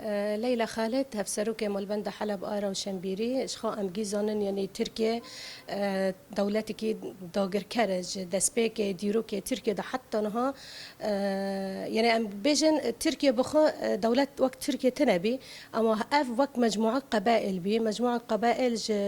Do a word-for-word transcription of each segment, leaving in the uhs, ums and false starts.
E, Leyla Xalid, hevserokê Malbenda Heleb a Rewşenbîrî, ji xwe em gî zanin, yanî Tirkiye, e, dewletekî dagirker e, ji destpêkê dîrokê Tirkiye de heta niha, e, yanî em bêjin, Tirkiye bi xwe, e, dewlet wek Tirkiye tune bî, ama ev wek mecmua qebaîl bî. Mecmua qebaîl ji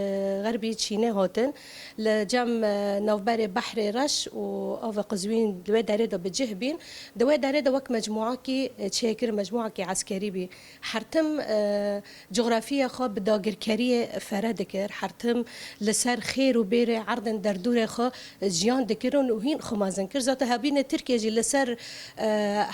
xerbî Çînê hatin, li cem, e, navberê Behrê Reş û Ava Qizwîn li wê derê de bi cih bîn. Di wê derê de wek mecmuakî, e, çêkir, mecmuakî eskerî bî. Her tim, e, cografiya xwe bi dagirkeriyê fere dikir. Her tim li ser xêr û bêrê erdên derdûrê xwe jiyan dikirin û hîn xwe mezin kir. Zaten hebînê Tirkiye jî li ser, e,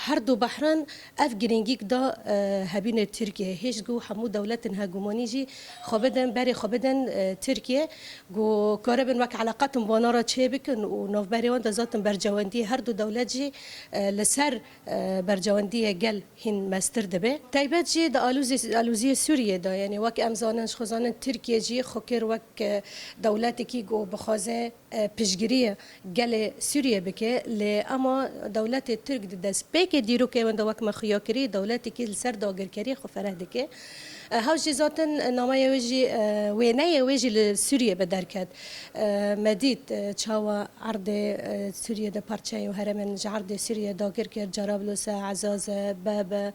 her du behran ev girîngîk da, e, hebînê Tirkiye. Hêj ku hemû dewletên hegemonî jî xwe bidin, berê xwe bidin, e, Tirkiye, ku karibin wek eleqetên wana re çêbikin û navberê wan de zaten bercewendiyê her du dewlet jî, e, li ser e, bercewendiyê gel hîn mestir dibe. Taybet jî di alûzî-, alûziyê Sûriyê de, yanî wek em zanin, ji xwe zanin, Tirkiye jî xwe kir wek, e, dewletekî ku bixwaze, e, piştgiriyê gelê Sûriyê bike, lê ema dewletê Tirk di destpêkê dîrokê wenda wek me xuya kirî, dewletekî li ser dagirkeriyê xwe fereh dike. E, hew jî zaten nameyê wê jî, e, wêneyê wê jî li Sûriyê bi derket. E, me dît, e, çawa erdê, e, Sûriyê de parçeyê û herêmên ji erdê Sûriyê dagir kir, Cerablus e, Ezaz e, Bab e,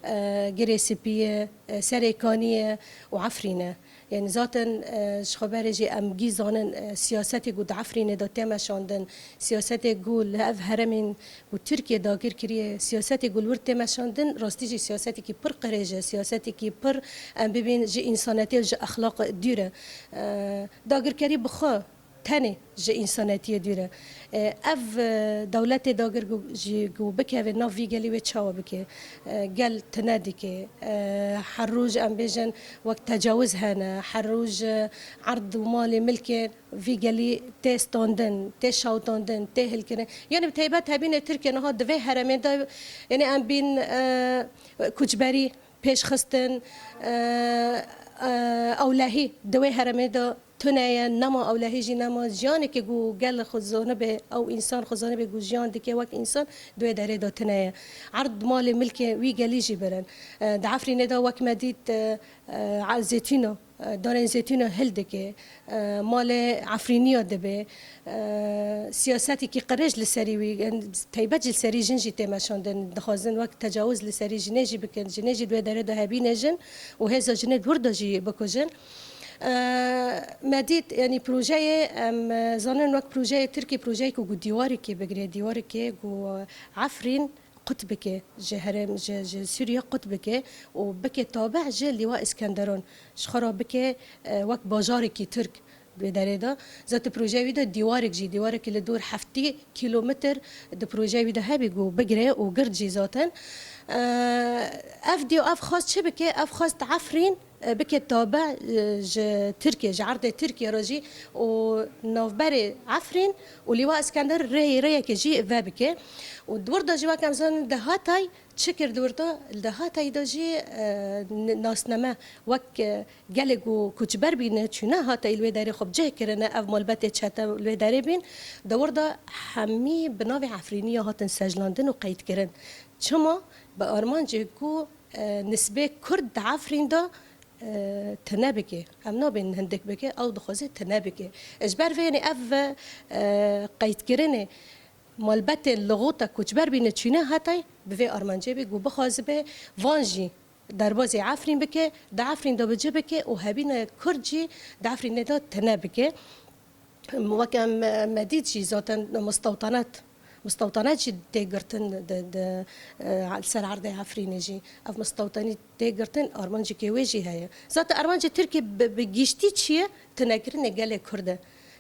e, Girê Sipî ye, e, Serê Kanî ye û Efrîn e. Yanî zaten, e, ji xwe berê jî em gî zanin, e, siyasetê ku di Efrînê de tê meşandin, siyasetê ku li ev herêmên ku Tirkiye dagir kiriye, siyasetê ku li wir tê meşandin, rastî jî siyasetekî pir qirêj e, siyasetekî pir, em bibîn, ji însanetiyê û ji exlaq dûr e. E, dagirkerî bi xwe tenê ji însanetiyê dûr e. E, ev, e, dewletê dagir ku, jî ku bikeve nav vî gelî wê çawa bike? E, gel tune dike. E, her roj em bêjin wek tecawuz hene, her roj, e, erd û malê milkê vî gelî tê standin, tê şawtandin, tê hilkirin. Yanî bi taybet hebînê Tirkiye niha di vê herêmê de, yanî em bîn, e, koçberî pêşxistin, e, e, ewlehî di wê herêmê de tune ye, nema ewlehî jî nema. Jiyanekê ku gel xwe zanibe, ew însan xwe zanibe ku jiyan dike wek însan, di wê derê de tune ye. Erd malê milkê wî gelî jî birin. E, di Efrînê de wek me dît, e, e, zeytûna, e, darên zeytûna hil dike, e, malê Efrîniya dibe, e, siyasetekî qirêj li serî wî, en, taybet jî li serî jin jî tê meşandin, dixwazin wek tecawuz li serî jinê jî bikin, jinê jî di wê derê de hebîne jin û hêza jinê di wir de jî bikujin. E, me dît, yanî projeyê, em, e, zanin wek projeyê Tirkî, projeyê ku, ku dîwarikê bigire, dîwarikê ku Efrîn qut bike, ji herêm, ji, ji Sûriye qut bike û bike tabe ji Lîwa Îskenderon. Ji xwe re bike, e, wek bajarekî Tirk di wê derê de. Zaten projeyê wî de dîwarek jî, dîwarek li dor heftê kîlometr di projeyê wî de hebî ku bigire û girt jî zaten. E, ev dî-, ev xwest çi bike? Ev xwest Efrîn e, bike tabe, e, ji Tirkiye, ji erdê Tirkiye re jî û navberê Efrîn û Lîwa Îskender rê-, rêyekê jî vebike. Û di wir de jî wek em zanin di Hatay çi kir di wir de? Di Hatay de jî, e, n-, nasname wek, e, gelê ku koçber bîne çûne Hatay li wê derê xwe bi cih kirine, ev malbetê çete li wê derê bîn. Di wir de hemî bi navê Efrîniya hatin sejlandin û qeydkirin. Çima? Bi armancê ku, e, nisbê Kurd di Efrîn de e, tune bike. Em nabên hindik bike, ew dixwaze tune bike. Ji ber vê, yanî ev, e, qeydkirinê malbetên li xwe te koçber bîne çûne Hatay, bi vê armancê bî ku bixwazibe van jî derbazê Efrîn bike, di Efrîn de bi cih bike û hebîne Kurd jî di Efrînê de tune bike. Weke me, me dît jî zaten mistewtenet, mistewtenet jî tê girtin di, di, e, li ser erdê Efrînê jî. Ev mistewtenî tê girtin, armancekê wê jî heye. Zaten armancê Tirkiyê bi, bi giştî çi ye? Tunekirinê gelê Kurd e.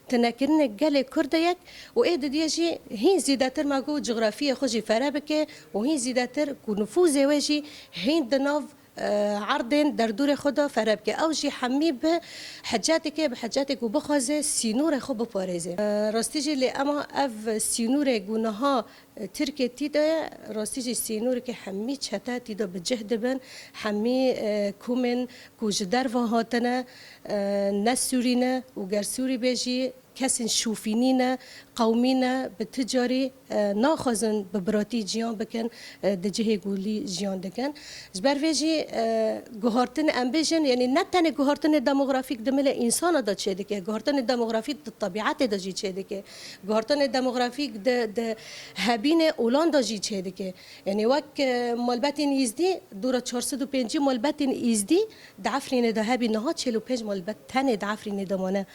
Tunekirinê gelê Kurd e yek û ê didiye jî hîn zîdetir me got cografiyê xwe jî fere bike û hîn zîdetir ku nifûzê wê jî hîn di nav e, erdên derdorê xwe de fere bike. Ew jî hemî bi heceteke, bi hecetê ku bixwaze sînorê xwe biparêze. E, rastî jî lê ema ev sînorê ku niha, e, Tirkiye tî de ye, rastî jî sînoreke hemî çete tî de bi cih dibin, hemî, e, komên ku ji derve hatine, e, ne Sûrî ne û ger Sûrî be jî, Kesên şûfînî ne, qewmî ne, bi ti carî, e, naxwazin bi biratî jiyan bikin, e, di cihê gulî jiyan dikin. Ji ber vê jî, e, guhartin, em bêjin, yanî ne tenê guhartinê demografîk di milê însana de çêdike, guhartinê demografîk di tebîetê de jî çêdike. Guhartinê demografîk di, di hebînê olan de jî çêdike. Yanî wek, e, malbetên Îzdî, dûra çar sed û pêncî malbetên Îzdî di Efrînê de hebî, niha çil û pênc malbet tenê di Efrînê de mane.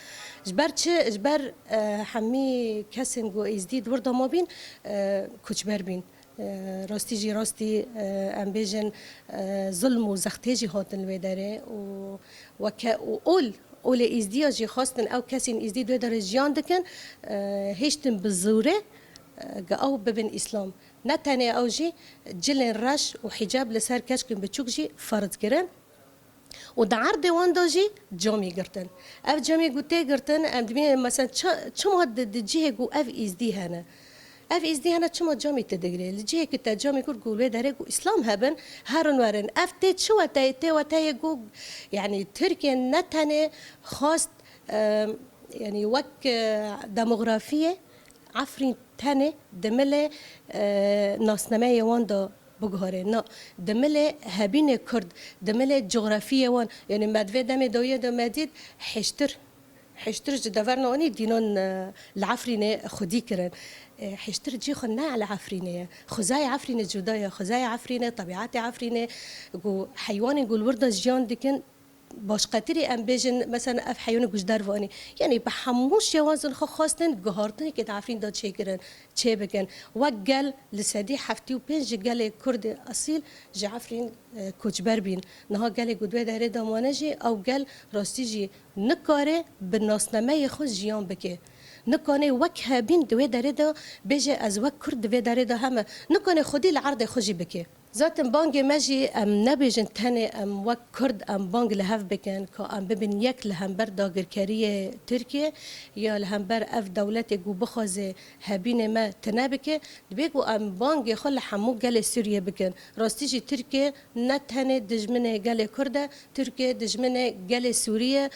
Ji ber çi? Ji ber, e, hemî kesên ku Êzdî di wir de mabîn, e, koçber bîn. E, rastî jî rastî, e, em bêjin, e, zulm û zextê jî hatin li wê derê û weke û ol, olê Êzdiya jî xwestin ew kesên Êzdî di wê derê jiyan dikin, e, hêştin bi zorê, e, ge ew bibin Îslam. Ne tenê ew jî cilên reş û hicab li ser keçkên biçûk jî ferz kirin. Û di erdê wan de jî camî girtin. Ev camî ku tê girtin, em dibînin, mesela, çi-, çima di, di cihê ku ev Êzdî hene? Ev Êzdî hene, çima camî tu digirê? Li cihê ku te camî kir ku wê derê ku Îslam hebin, herin werin. Ev tê çi weteyê? Tê weteyê ku, yanî, Tirkiye ne tenê xwest, e, yanî, wek, e, demografiyê, Efrîn tenê di milê, e, nasnameyê wan de biguhere. Na, di milê hebînê Kurd, di milê cografiyê wan, yanî me di vê demê dawiyê de me dît hêştir, hêştir ji deverna anî dînan, e, li Efrînê xwedî kirin. E, hêştir cî xwe ne li Efrînê ye. Xwezayê Efrînê cuda ye. Xwezayê Efrînê, tebîetê Efrînê, ku heywanên ku li wir de jiyan dikin, başqetirî em bêjin, mesela ev heywanê ku ji derve anî. Yanî bi hemû şêwazin xwe xwestin guhartinekê di Efrîn de çêkirin, çêbikin. Wek gel li sedî heftê û pênc ji gelê Kurdê esîl ji Efrîn, e, koçber bîn. Niha gelê ku di wê derê de mane jî, ew gel rastî jî nikare bi nasnameyê xwe jiyan bike. Nikane wek hebîn di wê derê de bêje, ez wek Kurd di vê derê de heme. Nikane xwedî li erdê xwe jî bike. Zaten bangê me jî, em nebêjin tenê em wek Kurd em bang li hev bikin, ka em bibin yek li hember dagirkeriyê Tirkiye ya li hember ev dewletê ku bixwaze hebînê me tune bike, dibê ku em bangê xwe li hemû gelê Sûriye bikin. Rastî jî Tirkiye ne tenê dijminê gelê Kurd e, Tirkiye dijminê gelê Sûrî ye,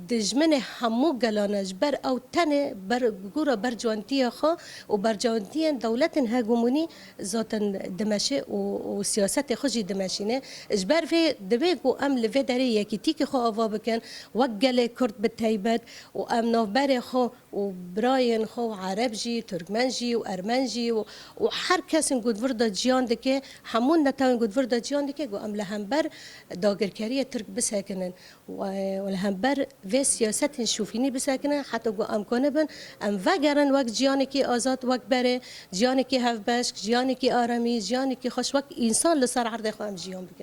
dijminê hemû gelan e. Ji ber ew tenê ber, gora berciwantiya xwe û berciwantiyên dewletên hegemonî zaten dimeşe û, û siyasetê xwe jî dimeşîne. Ji ber vê divê ku em li vê derê yekîtîkê xwe ava bikin, wek gelê Kurd bi teybet û em navberê xwe û birayên xwe û Ereb jî, Turkmen jî û Ermen jî û, û her kesên ku di vir de ciyan dike, hemû netewên ku di vir de ciyan dike, ku em li hember dagirkeriyê Tirk bisekinin. Û, û li hember vê siyasetên şûfînî bisekinin, heta ku em kone bin, em vegerin wek ciyanekî azad, wek berê, ciyanekî hevbeşk, ciyanekî aramî, ciyanekî xweş, wek însan li ser erdê xwe em jiyan bikin.